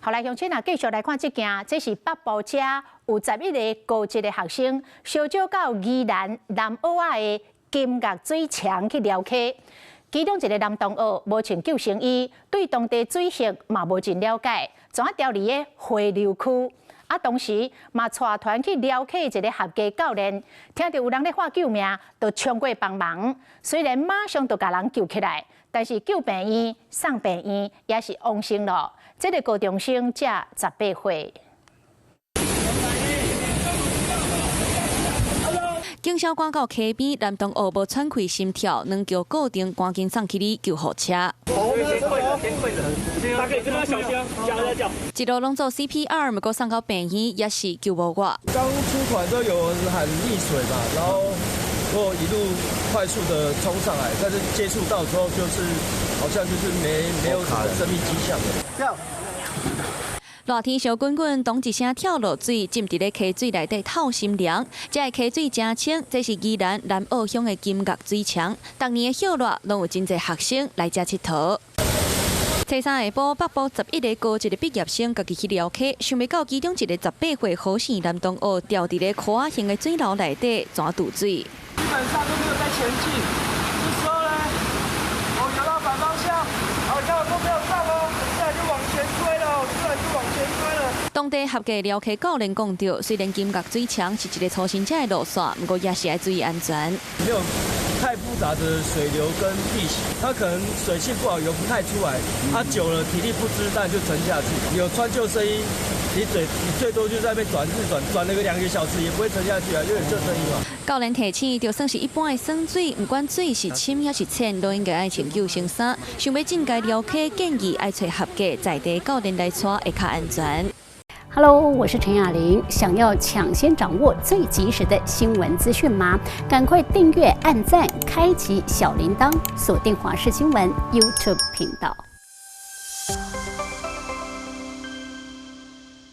好來，鄉親啊，繼續來看這件，這是北部遮有11個高職的學生，相招到宜蘭南澳仔的金岳水牆去撩溪。其中一個男同學無穿救生衣，對當地水域嘛無真了解，怎啊牢佇咧回流區？啊，當時嘛帶團去撩溪一個合格教練，聽著有人咧喊救命，就衝過幫忙。雖然馬上就共人救起來，但是救病院、送病院也是往生囉。這個高中生才18歲。警消趕到溪邊，男同學無喘氣心跳，兩腳固定，趕緊送去哩救護車。一路攏做 CPR，毋過送到病院也是救無活。剛出團都有人喊溺水嘛，然後我一路快速的衝上來，但是接觸到之後，就是好像就是沒有什麼生命跡象的。熱天燒滾滾，咚一聲跳落水，浸佇咧溪水內底透心涼。這个溪水誠清，這是宜蘭南澳鄉的金岳水牆。逐年的暑熱，攏有真濟學生來遮𨑨迌。初三下晡，北部11個高職的畢業生家己去寮溪，想袂到其中一個18歲何姓男同學掉佇咧箍仔形的水流內底，怎渡水？基本上都沒有在前進。這時候呢，我游到反方向，好，看我都沒有上哦，現在就往前追了，突然就往前追了。當地合格寮溪教練講著，雖然金岳水牆是一個初心者的路線，毋過也是愛注意安全。沒有太複雜的水流跟地形，它可能水性不好，游不太出來。它久了體力不支，但就沉下去。有穿救生衣，你最多就在那邊轉日轉，轉了個2個小時也不會沉下去啊，因為有救生衣嘛。教練提醒，就算是一般的耍水，毋管水是深抑是淺，攏應該愛穿救生衫。想欲進階寮溪，建議愛揣合格在地教練來帶，會較安全。 Hello，我是陳雅玲。想要搶先掌握最及時的新聞資訊嗎？趕快訂閱、按讚、開啟小鈴鐺，鎖定華視新聞 YouTube 頻道。